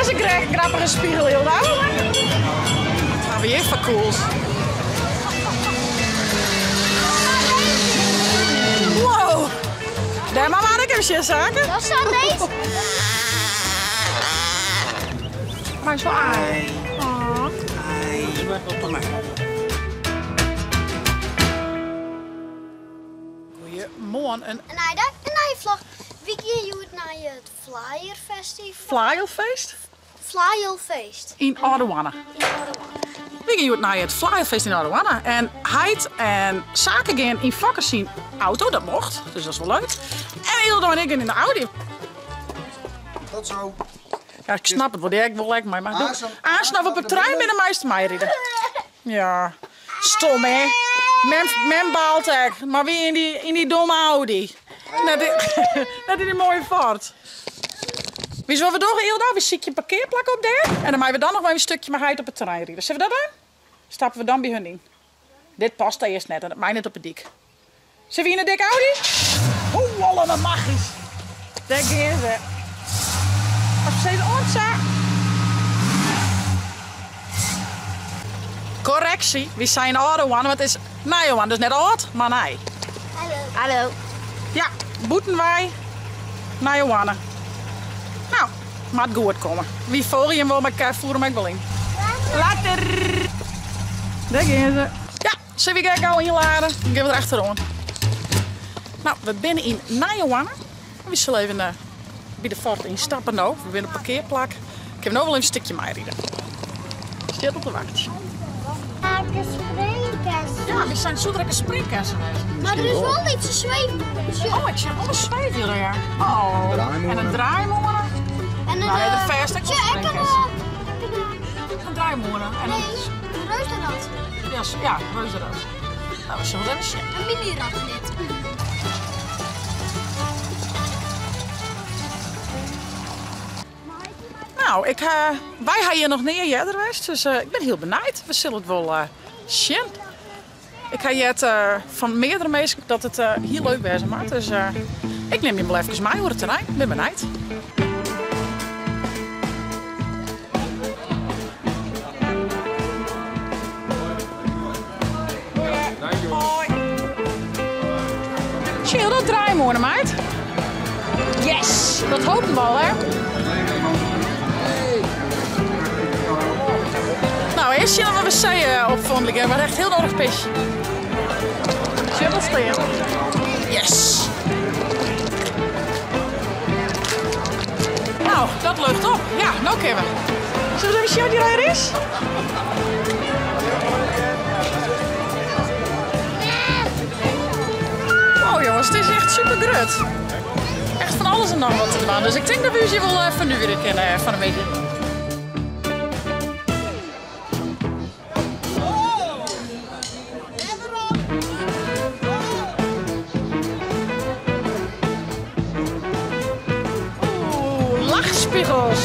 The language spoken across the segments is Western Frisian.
Dat is in grappige spiegel, Hilda. Wat ha we hjir foar cools? Wow! Dêr moat ik even sjen, Sake. Dat is zo deze. Maar is wel aai. Goeiemoarn. In nije dei, in nije vlog. Wy gean hjoed nei it Flyerfestival. Flyerfeest? Flyerfeest. Yn Aldhoarne. Yn Aldhoarne. Wy gean hjoed nei it Flyerfeest yn Aldhoarne. En heit en Sake gean yn Fokke syn auto, dat mocht, dus dat is wol leuk. En Hildo en ik gean yn de Audi. Tot zo. Ja, ik snap it wol, dy ek wol ek mei. Mar aanst op 'e trein binne meist meiride. Ja, stom hè. Mem, mem baalt ek, mar wie yn dy domme Audi. Net, net yn dy moaie Ford. Witst wat we dogge, Hilda? We sykje in parkearplak op dêr en dan meie we dan noch wol even in stikje mei heit op it terrein ride. Sille we dat dwaan? Stappe we dan by hun yn. Dit past earst net en it mei net op 'e dyk. Sille we yn 'e dikke Audi? Hoe allemachtig. Dêr gean se. As we sizze oant sa. Korreksje, wy seine Aldhoarne, mar it is Nijehoarne. Dus net âld, mar nij. Hallo. Hallo. Ja, bûtenwei Nijehoarne. Nou, moat goed komme. Wy folgje jim wol, mar ik foer him ek wol yn. Later! Dêr gean se. Ja, sille wy gau ynlade? Dan gean we der achteroan. Nou, we binne yn Nijehoarne. We sille even by de Ford ynstappe no. We binne op parkearplak. Kinne we no wol even in stikje meiride. Stiet op te wachtsjen. Ja, we zijn soe der ek in springkessen wêze. Mar der is wol in lytse sweefmûne. Oh, ik sjoch wol in sweefmûne, ja. Oh, en in draaimûne. En een, Nou, ja, de fêst ek wol springkessen. Een Een draaimûne. En nee, een reuzenrad. Ja, ja, reuzenrad. Nou, we zullen het even zien. Een mini-rad net. Nou, ik ha, wy ha hjir noch nea earder west, dus ik bin hiel benijd. We sille it wol sjen. Ik ha heard fan meardere minsken dat it hiel leuk wêze moat, dus ik nim jim wol efkes mei oer it terrein. Ik bin benijd. Hoi. Sjoch, dat draaimûne, meid. Yes, dat hopen we al, hè? Nou, eerst zien we wc opvonden. Ik heb echt heel nodig pisje. Zullen we staan? Yes. Nou, dat lucht op. Ja, nou kunnen we. Zullen we even zien wat die er is? Oh jongens, het is echt super grut. Echt van alles en nog wat te doen. Dus ik denk dat we hier wel even nu weer kennen van de middag. Oeh, lachspiegels.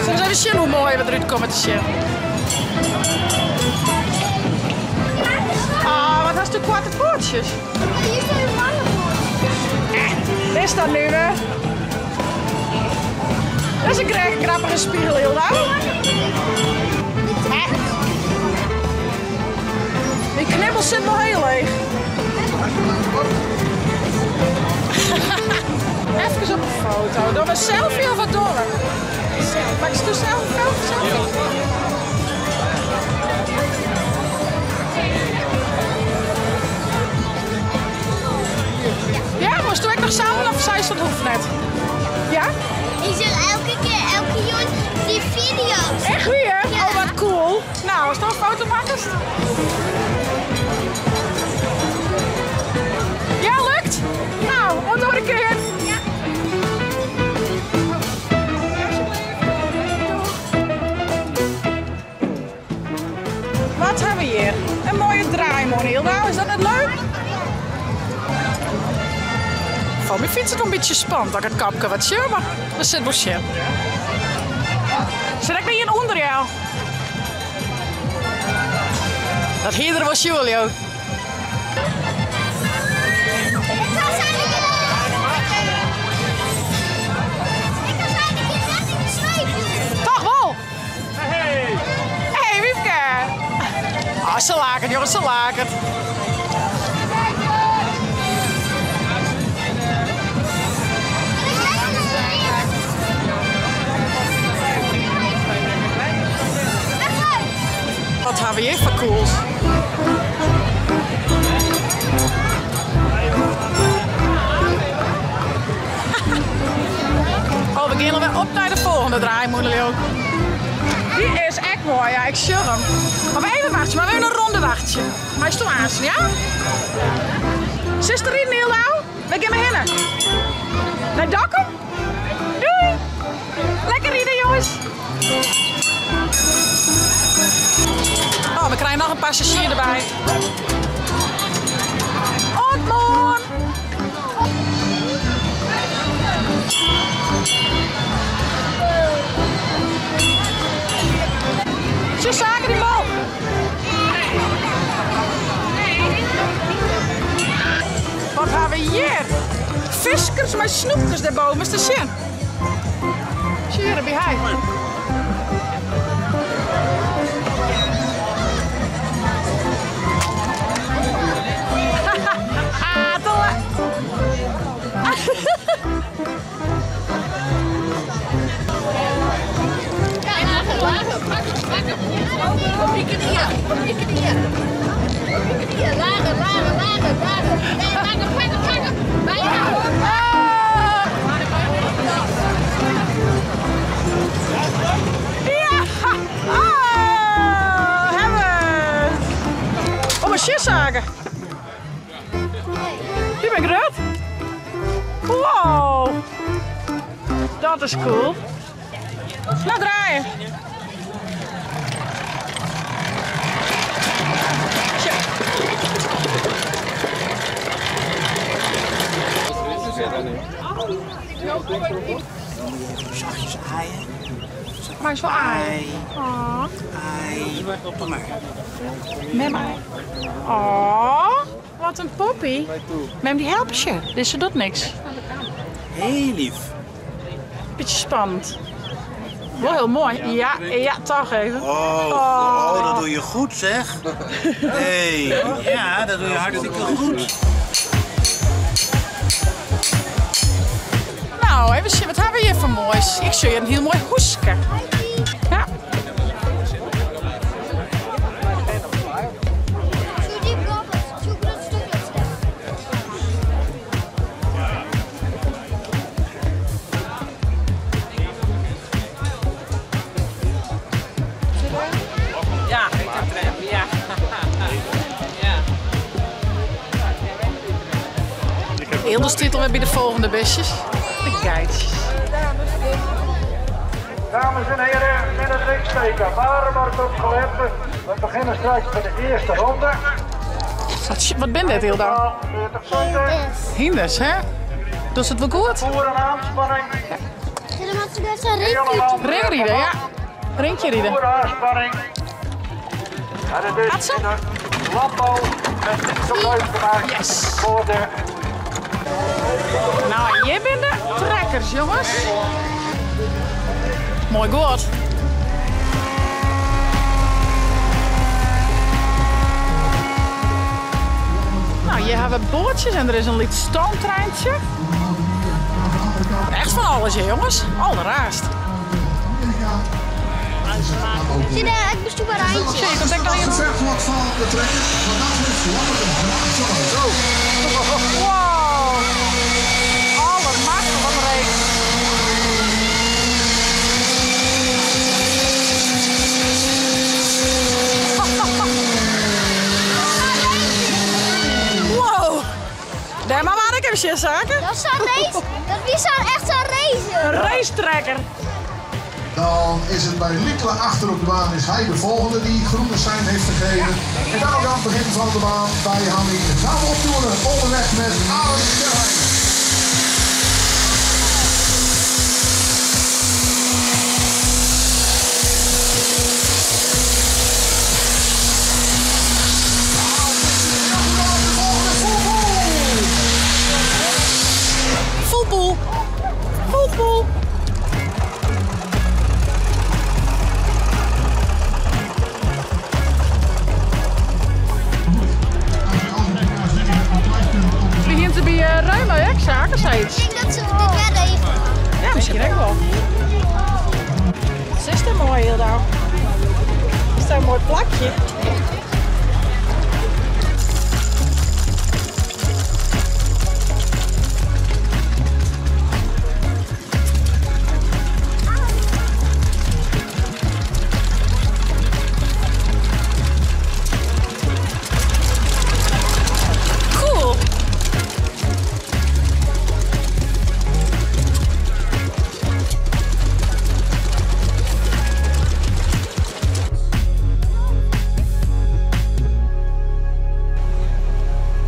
Zullen we eens even zien hoe mooi we eruit komen te zien? Ah, wat hast du korte pootjes? Hier zijn lange pootjes. Is dat nu weer? Dat is een grappige spiegel, Hilda. Die knibbels zitten nog heel leeg. Even op een foto. Doen we een selfie of wat doen we? Maak je zelf een selfie? Ja, moest doe ik nog samen of zei ze dat hoeft net? Ja? Ik zie elke keer, elke jongen die video's. Echt weer? Ja. Oh, wat cool. Nou, als je een foto maakt. Ja, lukt? Nou, tot de keer. Ja. Wat hebben we hier? Een mooie draaimolen, Hilda. Is dat net leuk? Van mijn fiets het een beetje spannend dat ik het kapke wat zie, maar dat zit wel chill. Zit ik bij hier onder jou? Dat hier was Julio. Ik kan zijn ik net in de zweef. Toch wel? laket, jongens, ze laket. Wat hawwe we hjir foar cools? Oh, we gean alwer op nei de folgjende draaimûne, leau ik. Dy is ek moai, ja, ik sjoch him. Maar we even wachtsje, mar we even in ronde wachtsje. Meisto aansten, ja? Silst riden, Hildo? Wêr gean we hinne? Nei Dokkum? Doei! Lekker riden, jongens! Oh, we krije noch in passazjier derby. Oant moarn! Sjoch Sake dy bal! Wat ha we hjir? Fiskers mei snoepkes dêrboven, is te sjen. Sjoch hjir by hy. Ah, te Op je knieën, op je knieën. Op je knieën, lager, lager, lager, lager. Nee, lager, pak hem, pak hem. Bijna. Ah. Ja! Oh, hebben! Oh, maar sjiszaken. Die ben grut. Wow! Dat is cool. Nou, draaien. Tja. Zachtjes aaien. Maar is wel aai. Oh. Aai. Kom maar. Mem aai. Oh, wat een poppy. Mem die helpt je. Dus ze doet niks. Heel lief. Beetje spannend. Wel heel mooi. Ja, ja, toch even. Oh, oh, dat doe je goed zeg. Hey, ja, dat doe je hartstikke goed. Nou, even zien, wat hebben we hier voor moois? Ik zie hier een heel mooi hoeske. Ja. Zo diep dat, zo groot stuk dat staan. Ja, ja. Elders titel weer bij de volgende besjes. De geitjes. Dames en heren, met het linksteken, waar wordt op gelet? We beginnen straks met de eerste ronde. Wat ben dit, Hilda? 40 punten. Hinders, hè? Doet het wel goed? Voer een aanspanning. Ringrieden, ja. Ringje rieden. Voer aanspanning. En het Gaat is ze? in de landbouw met niet gebruik gemaakt Yes. voor de... Nou, hier zijn de trekkers, jongens. Mooi goed. Nou, hier hebben we bootjes en er is een liet stoomtreintje. Echt van alles hier, jongens. Allerraarst. Zie daar, ik bestoep maar eindje. Zie je, komt ook nog Het in. verfvlak van de trekker, want dat heeft Lammert een braak zo. Wow. Allermachtig, wat een regen. Wow. Daar maar waar ik even zin zaken. Dat is zo'n race. Dat is zo'n echt zo'n race. Een racetrekker. Dan is het bij Liekle achter op de baan, is hij de volgende die groene sein heeft gegeven. En daar ook aan het begin van de baan bij Hanni. Gaan we optoeren onderweg met Arend Terheijn. Voelpoel. Voelpoel. moai plakje. Cool.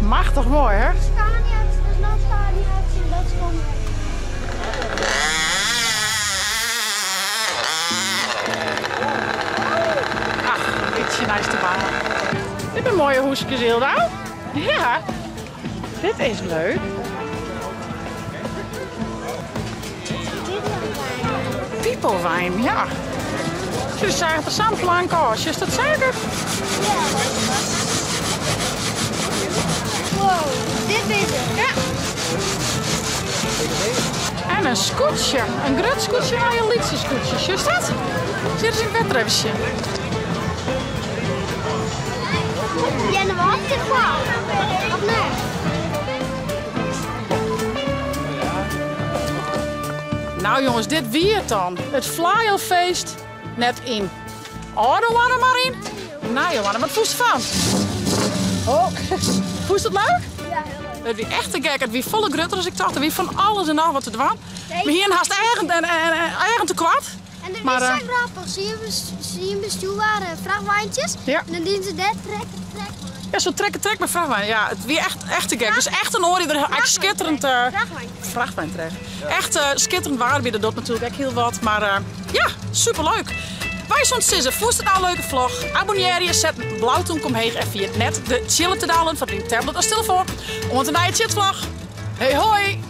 Machtich moai, hè? Scania, dat is noch Scania, dat is kom. Ach, bytsje neist de baan. Dit binne moaie hûskes, Hilda. Ja, dit is leuk. Pipowein, ja. Sjoch, seaget der sa'n plank ôf. Sjochst dat seker? Ja. Wow, dit is it. Ja. En in skûtsje. In grut skûtsje en in lytse skûtsje. Sjochst dat? Sit ris yn it wetter even sjen. Ja, wat is Of net? Nou jonges, dit wie it dan. It Flaeijelfeest net yn âlde hoanne mar yn nije hoanne. Wat fûnst derfan? Oh, fûnst it leuk? Ja, hiel leuk. It wie echt te gek. It wie folle grutter as ik tocht. Der wie fan alles en noch wat te dwaan. We hiene hast eagen en eagen tekoart. En dat Maar, wie sa grappich. Se hiene bestjoerbare frachtweintjes. Ja. En dan dienen se dêr trekker trek mei. Ja, zo'n trekker trek mei frachtwein. Ja, it wie echt, echt te gek. Dus echt in oanrieder. Echt skitterend. Frachtwein. Frachtweintrek. Echt skitterend waar wie dat docht natuerlik ek hiel wat. Mar ja, superleuk. Wy soene sizze, fûnst it nou in leuke vlog? Abonnearje, set in blau tûmke omheech en ferjit net de tsjille te downloaden foar dyn tablet of telefoan. Oant de nije tsjitvlog. Hey hoi!